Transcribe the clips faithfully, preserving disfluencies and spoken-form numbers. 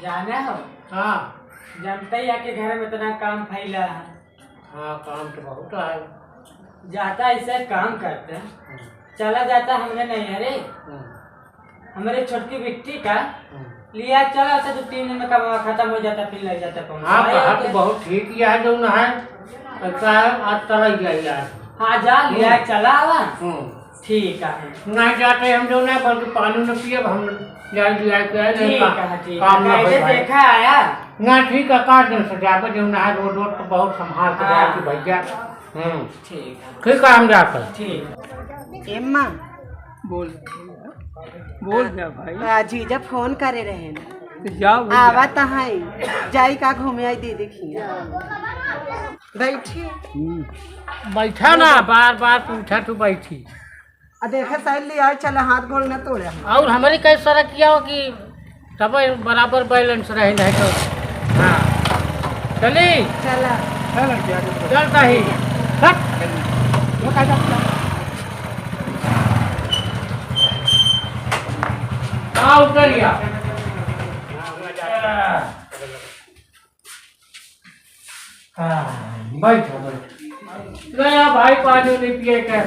जाना हो? हाँ। जानते ही आके घर में इतना काम फैला है। हाँ, काम तो बहुत है। जाता ऐसे काम करते हैं। हम्म। चला जाता हमरे नैहरे। हम्म। हमरे छोटकी बिट्टी का हम्म। लिया चला, तो दो तीन दिन में कमावा खत्म हो जाता, फिर लग जाता पहुंचा। हाँ, आया कहा तो तो। बहुत ठीक यह है, जो न है, अच्छा है, आज चला ही जाए यार। हाँ, जा लिया हम्म। चला आवा। हम्म। ठीक है। नहीं जाते हम जो ना, बल्कि पानी न पिए, हम जाए लिया के आए, नहीं ठीक का-, है, ठीक काम है। ना कैसे भाई। देखा आया? ना ठीक है, काट दिन से जाबे, जो ना है, रोड, रोड पर बहुत संभाल के हाँ। जाए कि भैया। हम्म। ठीक है। ठीक है, हम जाते हैं। ठीक है। एम्मा, बोल, बोल जा भाई। आ, जीजा फोन करे रहे ना। तो जाओ भैया। आवा तहाँ, जाई का घूमे आई दीदी खिया। बैठी। हम्म। बैठा ना, बार बार पूछा तू बैठी। आ देखे साइड ले आए, चला हाथ गोड़ न तोड़े हम। और हमारी कई सारा किया हो कि तब बराबर बैलेंस रहे, नहीं तो। हाँ। चली? चला। चलता ही। हट। वो का जाता? हाँ, उतर गया। हाँ, बैठो, बैठो। ले आ भाई, पानी उनी पिए के।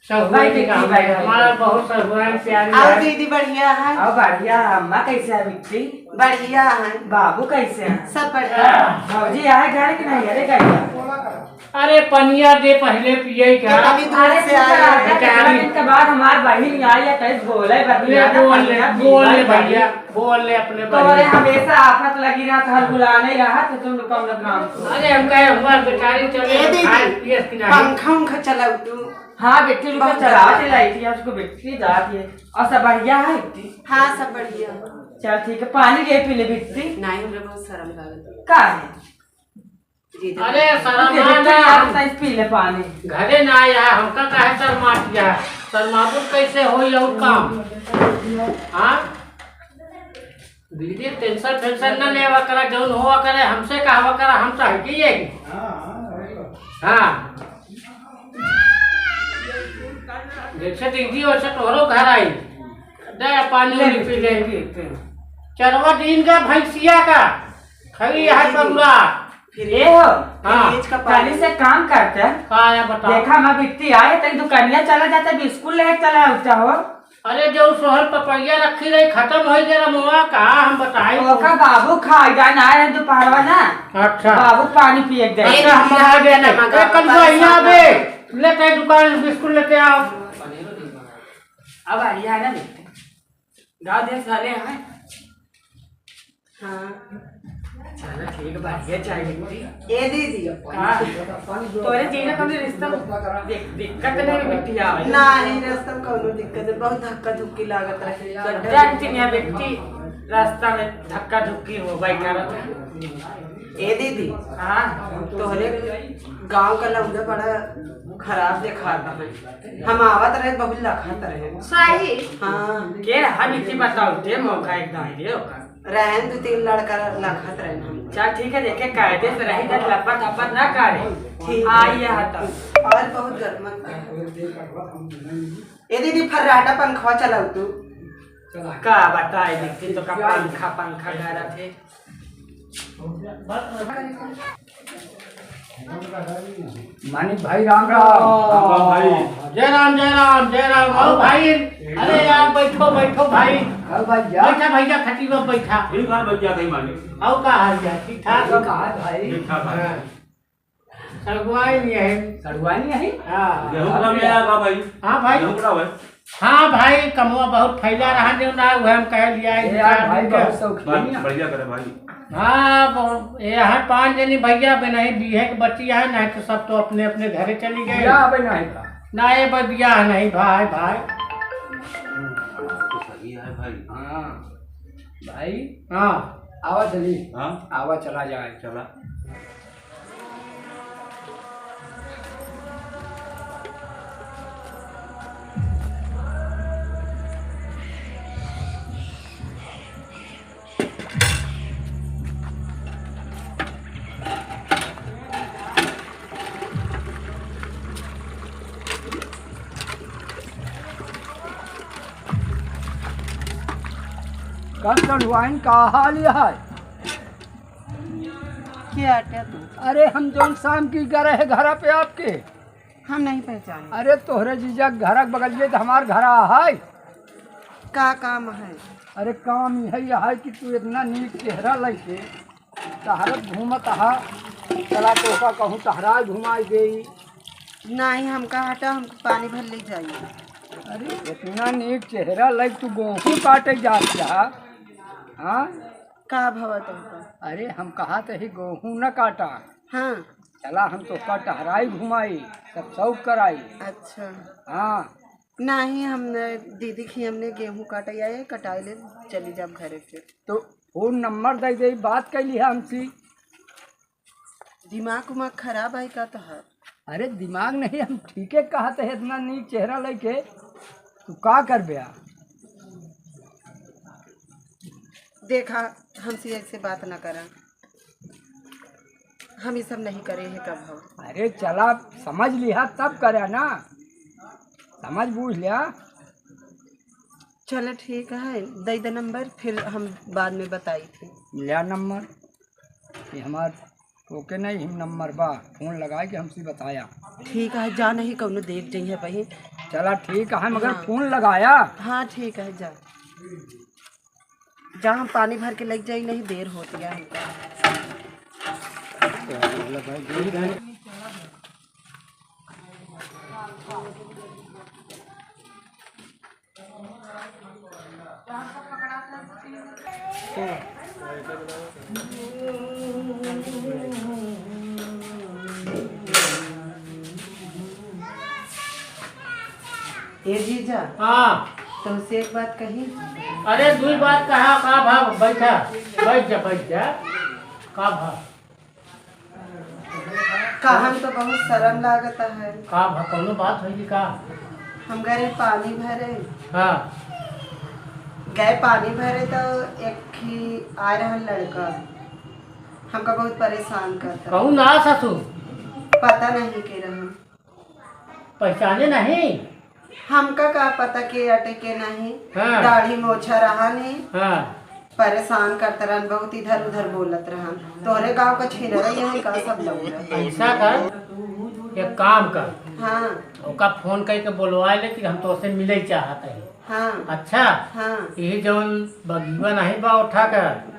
सहुआइन भाई, का बिट्टी, भाई, भाई। हमारा बहुत सहुआइन प्यारी आओ है। दीदी, बढ़िया है। आओ बढ़िया, अम्मा कैसे है बिट्टी? बढ़िया है। बाबू कैसे हैं? सब बढ़िया। भौजी आए घर के नहीं? अरे गई। अरे पनिया दे पहले पिए का। ये तभी दूर अरे से चुप आए रहा, हैं। कितना दिन के बाद हमार बहिन आई है, कैसे बोले, ले बतियाना, बोल ले, पनिया बोल ले पीवा भैया। जाए। बोल ले अपने तोरे बहिन। हमेशा आफत लगी रहत, हलगुलाने रहत, तुम लोग कम काम करो। अरे हम कहे, हमार बेचारी चले ए तो दीदी, खाए पिए कि नहीं? पंखा उंखा चलाऊ तू। हाँ बेटी, रुको, बहुत चला ज्यादा। चलाई थी, उसको बेटी जाती है। और सब बढ़िया है बेटी? हाँ, सब बढ़िया। चल ठीक है, पानी ले पी ले बेटी। नहीं, हमरा बहुत शर्म लागत है। का है? जी, अरे, तो शर्मा बेटी, ना। आप साइज पी ले पानी। घरे ना आया है, हमका काहे शर्मात है? शर्माबू कैसे होई और काम? हाँ? दीदी, टेंशन फेंशन न लेवा करा, जौन होवा करे, हमसे कहवा करा, हम तो हटी है। हाँ। जैसे दीदी, वैसे तोहरो घर आई। दे, पानी ले, उनी पी ले। पी, पी, पी। चरवा दिन का भैंसिया का, खरी है पगुरा। फिर ए हो, हाँ। फ्रिज का पानी। काली से काम करते हैं। का है बताओ? देखा, मैं बिट्टी आए, तनी दुकानिया चला जाता, बिस्कुट लेके चला उठता हो। अरे, जो सोहर पपैया रखी रही, खत्म हो गया रमुआ, का हम बताई? ओका बाबू खा जाए ना रहे दोपहरवा ना। अच्छा। बाबू पानी पिए के दे। अच्छा, हम आ गए। ए, कल यहाँ बे, लेते हैं दुकान से बिस्कुट लेते आओ। अब आ गया है ना बेटे। गाँव देश वाले हैं। हाँ। चलो ठीक बा, ये चाय बिट्टी। ए दीदी। हाँ। तोरे जीजा कौनो रिश्ता में दिक-, दिक्कत नहीं बिट्टी आवे? नहीं, रिश्ता में कौनो दिक्कत नहीं, बहुत धक्का धुक्की लागत रहे। जानती नहीं बिट्टी, रास्ता में धक्का धुक्की हो भाई करत। ए दीदी। हाँ। तोहरे गाँव का लौंडा बड़ा खराब देखात है। हम आवत रहे, बहुत लखत रहे। सही। हाँ। के रहा बिट्टी बताओ, ते मौका एक दाई रे ओकर। रहन दो तीन लड़का लखत रहन हम। चल ठीक है, देखे कायदे से रही, जब लपट हपट ना करे। ठीक। हाँ, ये हटा। और बहुत गरमन का। ए दीदी, फर्राटा पंखवा चलाऊ तू। का बताए दीदी, तो का पंखा, पंखा गरत है। मानिक भाई, राम राम। राम राम भाई। जय राम, जय राम, जय राम। आओ भाई, अरे यार, बैठो, बैठो भाई। आओ भाई, जा। बैठा भैया, खटिया पर बैठा। ठीक है भैया, कहीं मानिक। आओ, का हाल है? ठीक ठाक? ठीक है भाई। ठीक ठाक भाई। हाँ। सड़ुआइन है। सड़ुआइन है? हाँ। गेहूं कब ले आया था भाई? हाँ भाई। गेहूं कब है? हाँ भाई, कमवा बहुत फैला रहा जो ना, उहे हम कहे लिया ए यार, भाई, बहुत शौकीन है। बढ़िया करे भाई। हाँ, बहुत, ये है पाँच जनी भैया, बे नहीं बीहे के बची है, नहीं तो सब तो अपने अपने घरे चली गए। बियाह अबे नहीं बा। ना, ये बे बियाह नहीं भाई, भाई। तो सही है भाई। हाँ। भाई। हाँ। आवा चली। हाँ। आवा चला जाए। चला। का सड़ुआइन, का हाल है? के आटे तू? अरे, हम जौन शाम की गए रहे घर पे आपके। हम नहीं पहचाने। अरे, तोहरे जीजा घर के बगलिए तो हमार घर है। का काम है? अरे, काम यही है कि तू इतना नीक चेहरा लइके टहरत घूमत हा, चला तोहका कहूँ टहराए घुमाए देई। नहीं, हमका हटा, हमको पानी भर ले जाइए। अरे, इतना नीक चेहरा लइके तू गोहूँ काटे जात हा, हाँ? का भवा तुमको? अरे, हम कहा तो ही गोहूँ न काटा। हाँ। चला, हम तोहका टहराई घुमाई, सब शौक कराई। अच्छा। हाँ। नहीं, हमने दीदी की हमने गेहूँ काटे आए, कटाई ले चली जाब घरे के। तो फोन नंबर दे दे, बात कर लिया हमसे। दिमाग उमाग खराब है का तोहार? अरे, दिमाग नहीं, हम ठीके कहत है, इतना नीक चेहरा लइके तू का करबे आ? देखा, हमसे ऐसे बात ना करा, हम ये सब नहीं करे है कब हम। अरे, चला, समझ लिहा तब करे ना, समझ बूझ लिया। चलो ठीक है, दे दे नंबर, फिर हम बाद में बताई थे। लिया नंबर, ये हमार ओके नहीं, हम नंबर बा, फोन लगाए के हमसे बताया। ठीक है, जा नहीं कौनो देख जइहे बहिन। चला ठीक है, मगर हाँ। फोन लगाया। हाँ ठीक है, जा। जा, हम पानी भर के लेके जाई, नहीं देर होती है हमका। ए जीजा, हाँ। तुमसे एक बात कही। अरे, दुई बात कहा, का भा, बैठा, बैठ जा, बैठ जा, का भा? कहन तो बहुत शर्म लागत है। का भा, कौनो बात होई का? हम गए पानी भरे। हाँ। गए पानी भरे तो एक ही आ रहल लड़का, हमका बहुत परेशान करता। कहूँ ना ससुर। पता नहीं के रहन। पहचाने नहीं? हमका का पता के अटे के नहीं। हाँ। दाढ़ी मोछा रहा नहीं। हाँ। परेशान करत रहन, बहुत इधर उधर बोलत रहन। तोहरे गाँव का छीनर यहाँ का सब लोग रहन। ऐसा कर, एक काम कर। हाँ। ओका फोन करके बोलवा ले कि हम तोसे मिले चाहत है। हाँ। अच्छा? हाँ। यही जौन बगिया नहीं बा उठा कर,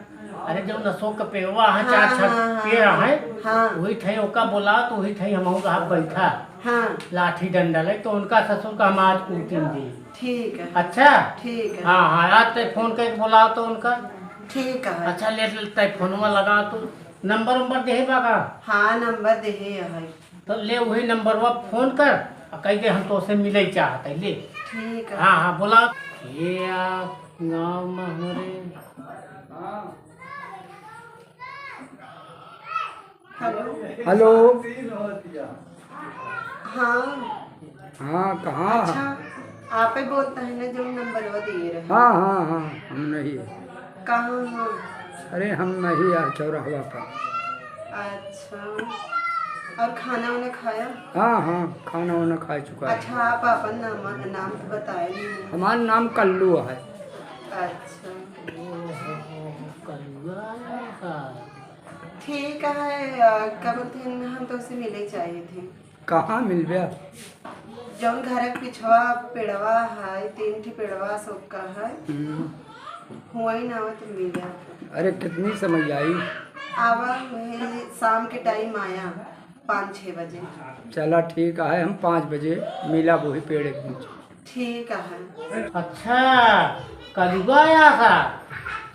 अरे जौन अशोक का पेड़वा है, हाँ, चार छत हाँ, हाँ, पेड़ हाँ। है, हाँ। वही ठाई ओका बोला तो वही ठाई हम रहा बैठा। हाँ। लाठी डंडा ले तो उनका ससुर का हम आज कूटिन दी। ठीक है। अच्छा? ठीक है। हाँ, हाँ, आज ते फोन करके बोलाओ तो उनका। ठीक है। अच्छा, ले, ले, ते फोनवा लगा तू। नंबर उम्बर देहे बा का? हाँ, नंबर देहे है। तो ले वही नंबरवा फोन कर, आ कह के हम तोसे मिले चाहत है, ले। ठीक है। हाँ, हाँ, बोला। ये आ, गाँव में हमारे। हेलो। हेलो। हाँ। हाँ, कहाँ? अच्छा, आपे बोलता है ना, जो नंबरवा दिए रहे। हाँ, हाँ, हाँ, हम नहीं। कहाँ हो? अरे, हम नहीं यार, चौराहवा पर। अच्छा, और खाना वाना खाया? हाँ, हाँ, खाना वाना खा चुका है। अच्छा, आप अपन नाम, नाम तो बताए नहीं। हमार नाम कल्लू है। अच्छा। ठीक है, अ, का बोलते हैं, हम तोसे मिले चाहिए थे। कहाँ मिलबे? जौन घर के पिछवा पेड़वा है, तीन ठे पेड़वा सोका है, हम्म। हुआई ना हो तो मिल जाओ। अरे, कितनी समय आई? आवा, वही शाम के टाइम आया, पाँच छः बजे। चला, ठीक है, हम पाँच बजे मिला वही पेड़ के नीचे। ठीक है। अच्छा, कलुआ आया सा।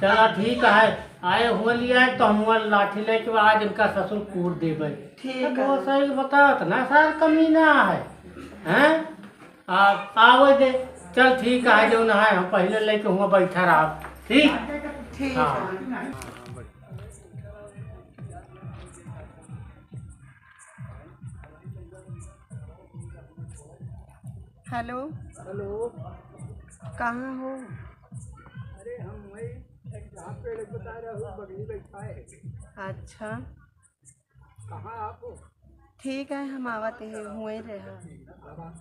चला, ठीक है, आए हुआ लिया है तो हम हुआ लाठी लेके आज इनका ससुर कूट देबे। ठीक तो है। बहुत सही बतावत ना सार, कमी ना है, हैं? आ, आवे दे। चल ठीक है, जो ना है, हम पहले लेके हुआ बैठा रहा। ठीक? ठीक हाँ। है। हेलो। हेलो। कहाँ हो? अरे, हम वही जहाँ पेड़ बता रहे हो, बगली बैठा है। अच्छा। कहाँ आप हो? ठीक है, हम आवत ही, हुए रहा।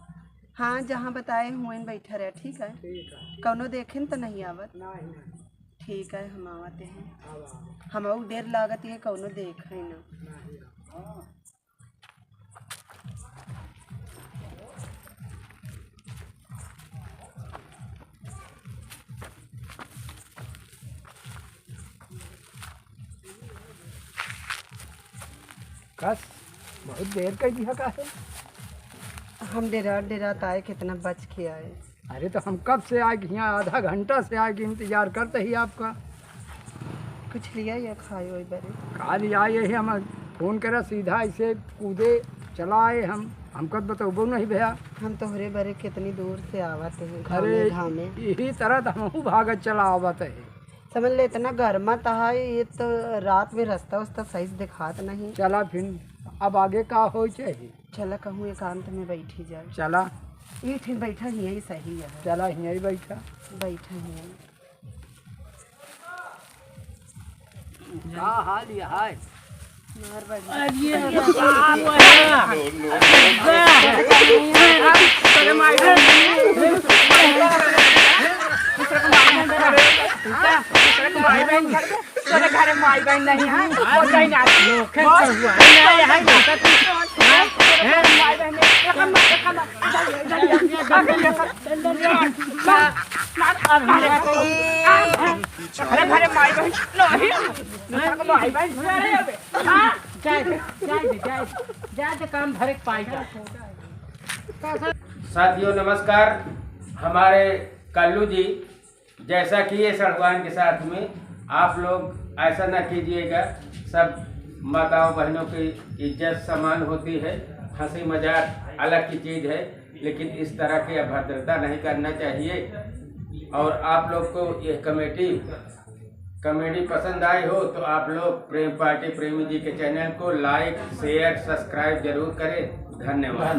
हाँ, जहाँ बताए हुए बैठा रहे, ठीक है? ठीक है। कौनो देखेन तो नहीं आवत? नहीं। ठीक है, हम आवत हैं। हमहू देर लागत है, कौनो देखे ना। कस, बहुत देर कर दिया का है? हम डेरात डेरात आए, कितना बच के आए। अरे तो हम कब से आए, यहाँ आधा घंटा से आए के इंतजार करते ही आपका। कुछ लिया या खाए वही बरे? का लिया, यही हम फोन करा सीधा ऐसे कूदे चला आए हम, हमका तो बतौबो नहीं भया। हम तोहरे बरे कितनी दूर से आवत हैं, घामे अरे घामे। यही तरह तो हमहू भागत चला आवत है। समझ ले, इतना गर्मा तहा, ये तो रात में रास्ता उस्ता सही से दिखात नहीं। चला फिर, अब आगे का हो चाहिए? चला कहूँ एकांत में बैठी जाए। चला। ये ठीक बैठा ही है, सही है। चला यहीं बैठा। बैठा ही है। का हाल ये है? अरे बाप रे। तोरे घरे माई बहन नहीं है, कोई नहीं। लोखन का हुआ है, ना है, ना है। माई बहन नहीं, रकम मत, रकम मत। अरे घरे माई बहन नहीं, माई बहन। अरे अबे। हाँ, जाए दे, जाए दे, जाए दे, जाए दे, काम भरे के पाई का। साथियों नमस्कार, हमारे कल्लू जी जैसा कि ये सड़वान के साथ में, आप लोग ऐसा ना कीजिएगा। सब माताओं बहनों की इज्जत समान होती है, हंसी मजाक अलग की चीज़ है, लेकिन इस तरह की अभद्रता नहीं करना चाहिए। और आप लोग को यह कमेटी कॉमेडी पसंद आई हो तो आप लोग प्रेम पार्टी प्रेमी जी के चैनल को लाइक, शेयर, सब्सक्राइब जरूर करें। धन्यवाद।